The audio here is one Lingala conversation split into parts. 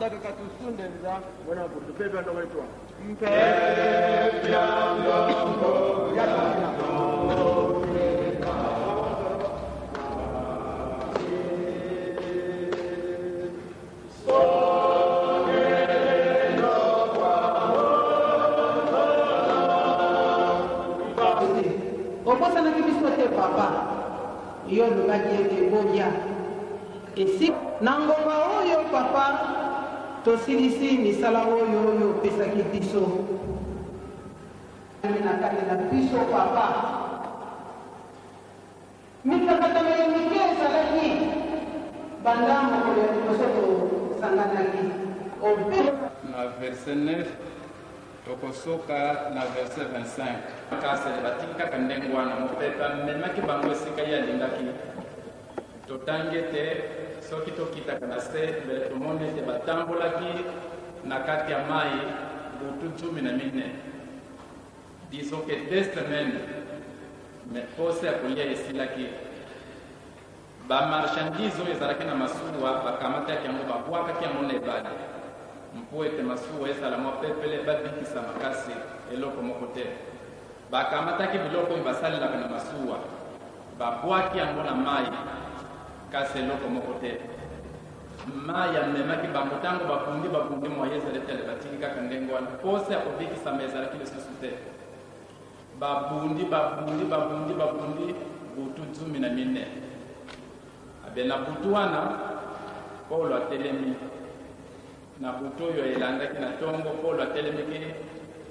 Tusake katusunde nza. Mwana mputu pepe ndongo itwa. Mpe. Obosanaki biso te papa, yo olobaki ete boya esi na ngonga oyo papa, tosilisi misala oyo yo opesaki biso. Na kati na biso papa, mikakatano ya mike ezalaki banda mokolo ya liboso tosanganaki obe. Na verset 9 tokosuka na verset 25. Kasi batiki kaka ndenge wana, mopepe amemaki bango esika ye alingaki. Totangi ete soki tokitaka na se, mbele tomoni ete batambolaki na kati ya mai butu 14. Disons que 2 semaines, mais posa ya kolia esilaki. Bamarchandise oyo ezalaki na masuwa, bakamataki yango, babwakaki yango na ebale mpo ete masuwa ezala mwa pepele, babikisa makasi. Eloko moko te. Bakamataki biloko oyo basalelaka na masuwa, babwaki yango na mai, kasi eloko moko te. Mai amemaki bango. Ntango babundi, babundi, moye ezali tele, batiki kaka ndenge wana. Posa ya kobikisama ezalaki lisusu te. Babundi, babundi, babundi, babundi butu 14. Abe na butu wana, Polo atelemi. Na butu oyo elandaki, na ntongo, Polo atelemiki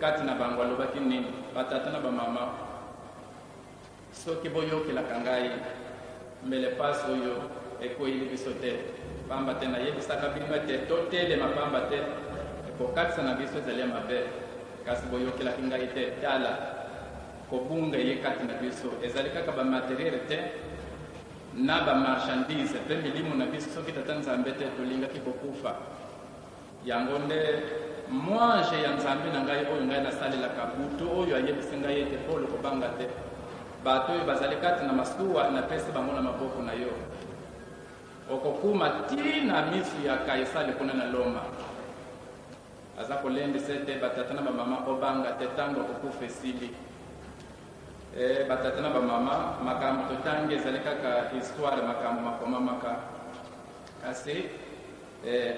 kati na bango. Alobaki nini? "Batata na bamama, soki boyokelaka ngai, mbele pasi oyo ekweyili biso te. Pamba te nayebisaka bino ete totelema, pamba te kokatisa na biso ezali ya mabe, kasi boyokelaki ngai te. Tala, kobunga eye kati na biso ezali kaka bamatériel te na bamarchandise mpe milimo na biso. Soki Tata Nzambe te, tolingaki kokufa. Yango nde mwanje ya Nzambe na ngai oyo ngai nasalelaka, butu oyo ayebisi ngai ete: Polo, kobanga te. Bato oyo bazali kati na masuwa, napesi bango na maboko na yo. Okokuma ti na misu ya Kaisali kuna na Loma." Aza kolendisa ete batata na bamama, bobanga te, ntango akokufa esili. Batata na bamama, makambo totangi ezali kaka histoire, makambo makomamaka. Kasi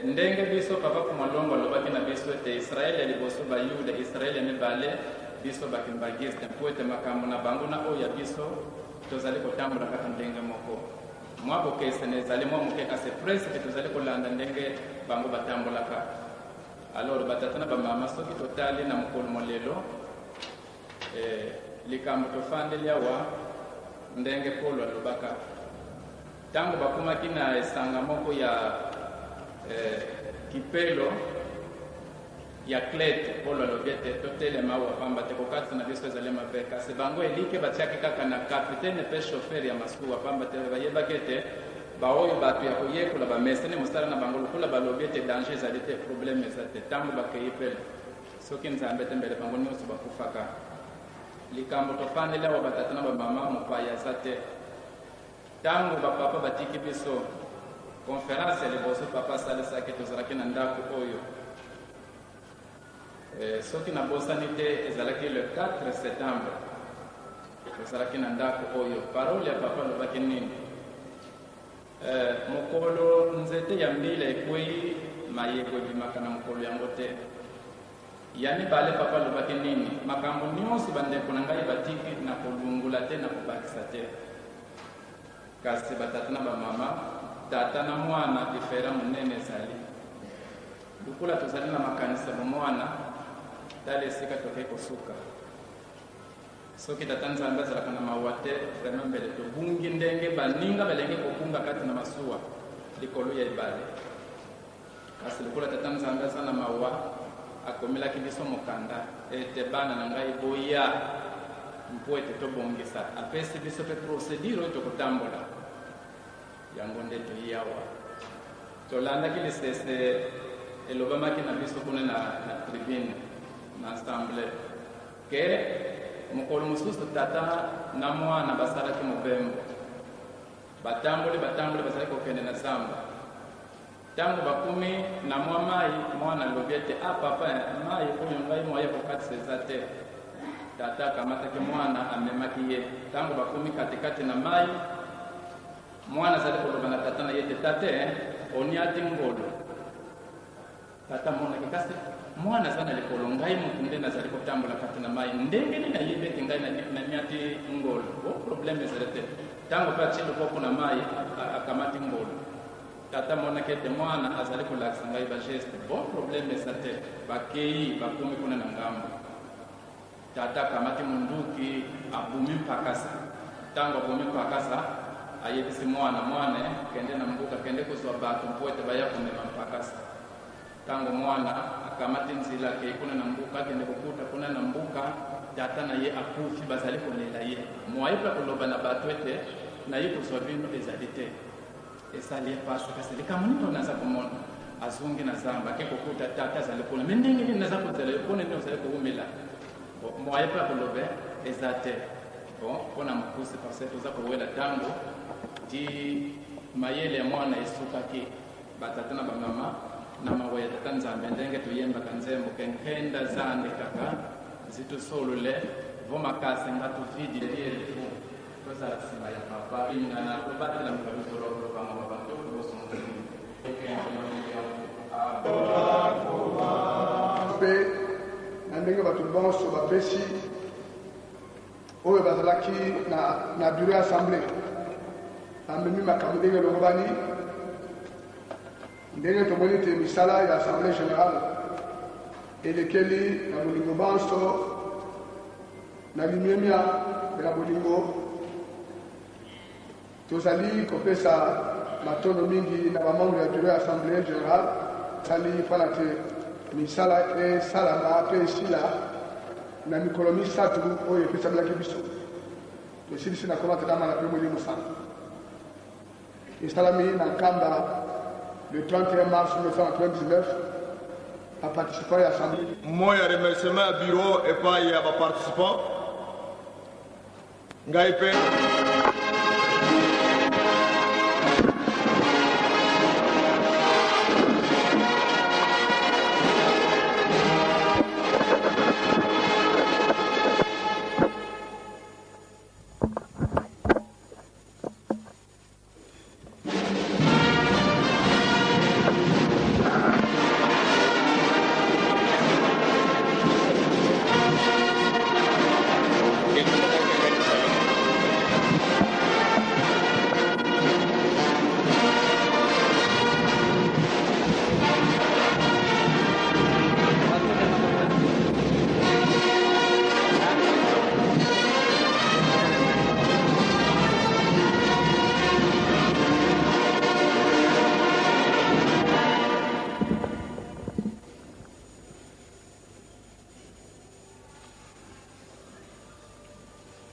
ndenge biso papa Pumalongo alobaki na biso ete Israele ya liboso Bayuda, Israele ya mibale biso Bakimbangiste, mpo ete makambo na bango na oyo ya biso tozali kotambola kaka ndenge moko. Mwa bokesene ezali mwa moke, kasi presque tozali kolanda ndenge bango batambolaka. Alors batata na bamama, soki totali na mokolo molelo, likambo tofandeli awa, ndenge Polo alobaka ntango bakomaki na esanga moko ya Kipelo ya Klete, Polo alobi ete totelema awa, pamba te kokatisa na biso ezali mabe. Kasi bango elike batiaki kaka na kapitene mpe chauffeur ya masuwa, pamba te bayebaki ete baoyo bato ya koyekola, bamesene mosala na bango. Lokola balobi ete danger ezali te, problème eza te. Ntango bakei pele, soki Nzambe te, mbele bango nyonso bakufaka. Likambo tofandeli awa, batata na bamama, mopaya aza te. Ntango bapapa batiki biso, conférence ya liboso papa asalisaki, tozalaki na ndako oyo. Soki nabosani te, ezalaki le 4 septembre, tozalaki na ndako oyo. Parole ya papa alobaki nini? Mokolo nzete ya mbila ekwei, mayebo ebimaka na mokolo yango te. Ya mibale, papa alobaki nini? "Makambo nyonso bandeko na ngai batiki, na kolungula te, na kobakisa te." Kasi batata na bamama, tata na mwana, différence monene ezali. Lokola tozali na makanisi ya bomwana, tala esika tokei kosuka. Soki Tata Nzambe azalaka na mawa te, vraiment mbele tobungi ndenge baninga balingi kobunga kati na masuwa likolo ya ebale. Kasi lokola Tata Nzambe aza na mawa, akomelaki biso mokanda ete: "Bana na ngai, boya mpo ete tobongisa." Apesi biso mpe procédure oyo tokotambola. Yango nde toyi awa. Tolandaki lisese elobamaki na biso kuna na tribune, na assemblée, ke mokolo mosusu tata na mwana basalaki mobembo. Batamboli, batamboli, bazali kokende na zamba. Ntango bakomi na mwa mai, mwana alobi ete, A papa, mai oyo ngai moyen ya kokatisa eza te. Tata akamataki mwana amemaki ye. Ntango bakomi katikati na mai, mwana azali koloba na tata na ye ete, Tata, oniati ngolo. Tata amonaki, kasi mwana aza na likolo, ngai moto nde nazali kotambola kati na mai. Ndenge nini ayebi ete ngai naniati ngolo? Bo problème ezali te. Ntango mpe atie loboko na mai, akamati ngolo. Tata amonaki ete mwana azali kolakisa ngai ba geste. Bon problème eza te. Bakei, bakomi kuna na ngambo. Tata akamati munduki, abumi mpakasa. Tango abomi mpakasa, ayebisi mwana, Mwana, kende na mbuka, kende kozwa bato mpo ete baya komema mpakasa. Tango mwana akamati nzila, akei kuna na mbuka, akende kokuta kuna na mbuka tata na ye akufi, bazali kolela ye. Moyen mpe ya koloba na bato ete naye kozwa bino ezali te. Esali ye pasi, kasi likambo nini oyo naza komona? Azongi na zamba, ake kokuta tata azali kuna. Me ndenge nini naza kozela yo? Mpona nini ozali kowumela? Bon, moyen mpe ya koloba eza te. Bon, mpo na mokuse, parce que toza kowela ntango, ti mayele ya mwana esukaki, batata na bamama na mawa ya tata Nzambe, ndenge toyembaka nzembo ke nkenda zande kaka zitusolole vo makasi nga tuvidi lielifu Tozala sima ya papa lingana tobatela Mpe na ndenge bato bonso bapesi oyo bazalaki na, na bureau ya assemblee bamemi makambo ndenge elongobani, ndenge tomoni ete misala ya assemblee generale elekeli na bolingo banso Na limemia mpe na bolingo, tozali kopesa matondo mingi na ba membres ya Bureau ya Assemblee generale basali mpo na te misala esalama mpe esila na mikolo misatu oyo epesamelaki biso. Tosilisi na Koma Tata Mwana mpe Molimo Santu. Esalami na Nkamba le 31 mars 1999. Ba participants ya Assemblee. Mot ya remerciement ya bureau epayi ya ba participants. Ngai mpe.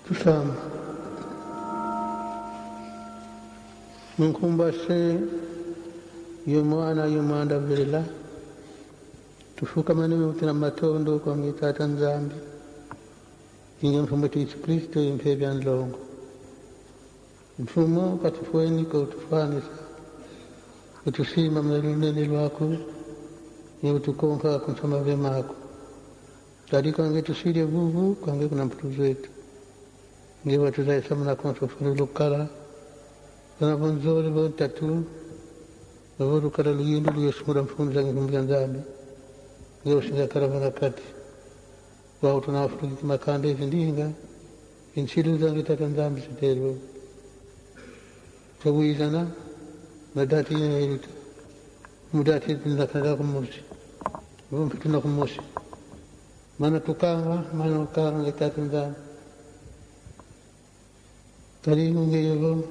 Tusamba. Munkumbase yomwana yomwanda vela tufukamane mutena matondo kwa ngitata Nzambi inge mfumo wetu Yesu Kristo impe bya nlongo mfumo katufueni kutufanisa kutusima mnalunene lwako ni utukonka kunsoma vyemako tadi kwange tusile vuvu kwange kuna mputu zetu nge watuzaisa muna konso lukala bana bonzole bontatu babo lukala luyindu luyosumula mfunza nge Nzambi nge usinga kala muna kati Wawo tunafulukiki makanda izi ndinga insilu zange tata Nzambi zitelo tawizana madati yeluta mudati tunakanda kumusi vumpi tunakumusi mana tukanga mana ukanga nge tata Nzambi kali ngeyobo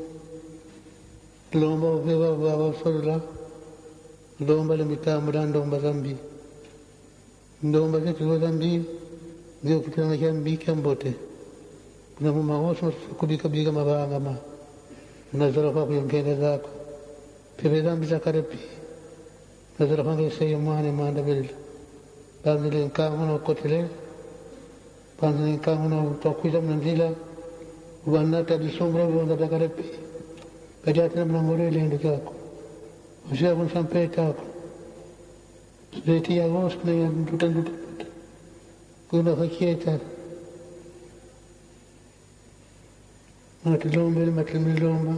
lomba ubeba baba solola lomba lemitambo la ndomba zambi Ndomba zetu zambi ndio kutanga cha mbi kya mbote kuna mumaoso kubika bika mabanga ma nazara kwa kuyongenda zako pepe zambi za karepi nazara kwa seyo mwana manda bila banzile nkangu no kotele banzile nkangu no tokwiza mnanzila ubanata bisombra bonda za karepi kajatena mnangore lendo zako Usiya kunsampeta Zeti ya vos ne nduta nduta kuna fakieta matilombe matilomba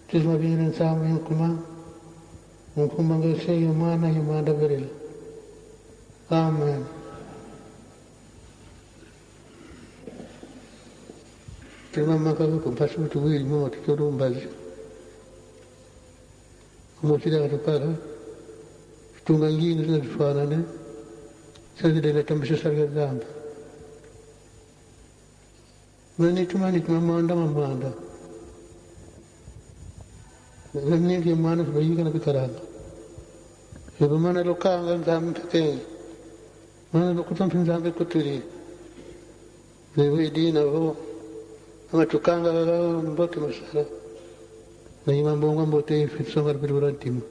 tizma bingine nsambu yankuma nkumba ngese yomwana yomanda berela. Amen. Timama kavuko mpasi utuwili mwa tichorumbazi kumutira katupaka tunga ngini zinazifanane sazileleta mbisha sarga zamba nanitumani tumamanda mamanda namningi mwana tubayika na bikaranga ebo mana lokanga nzambe mpekenge mana lokuta nzambe kutuli lewe idina vo amatukanga mbote masala na imambonga mbote ifitsonga bilura ntima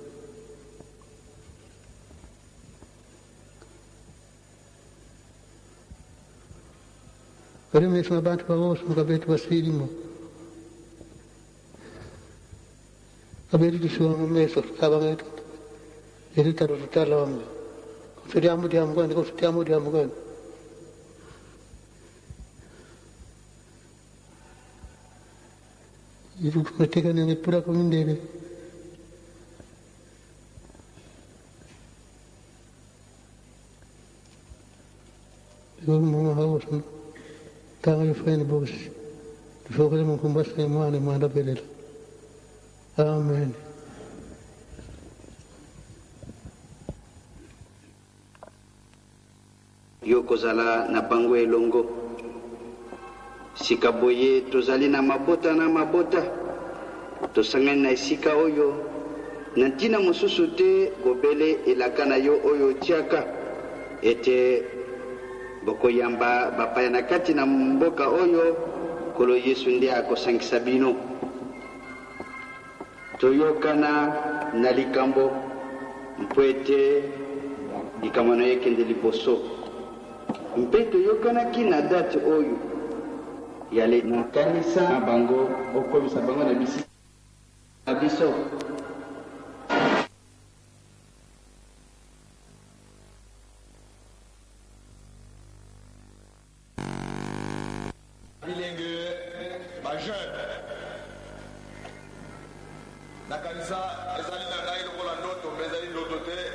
Karimu abantu bawose mukabetu basirimu kabetu tusiwanga meso kabangetu eritaro tutalawanga kusutiamu diamu kwani kusutiamu diamu kwani itu tumeteka nenge pura kumindere mama hawosana tanga yufeni bosi tufokele munkumbasa mwana mwana belela. Amen. Yo kozala na bango elongo. Sika boye tozali na mabota na mabota, tosangani na esika oyo na ntina mosusu te gobele elaka na yo oyo otiaka ete bokoyamba bapaya na kati na mboka oyo Nkolo Yesu nde akosangisa bino. Toyokana na likambo mpo ete likambo na yo ekende liboso, mpe toyokanaki na date oyo ya le Nakanisa na bango, okomisa bango na bisika na biso. Bilenge, ba jeunes, nakanisa ezali na ngai lokola ndoto, mpe ezali ndoto te.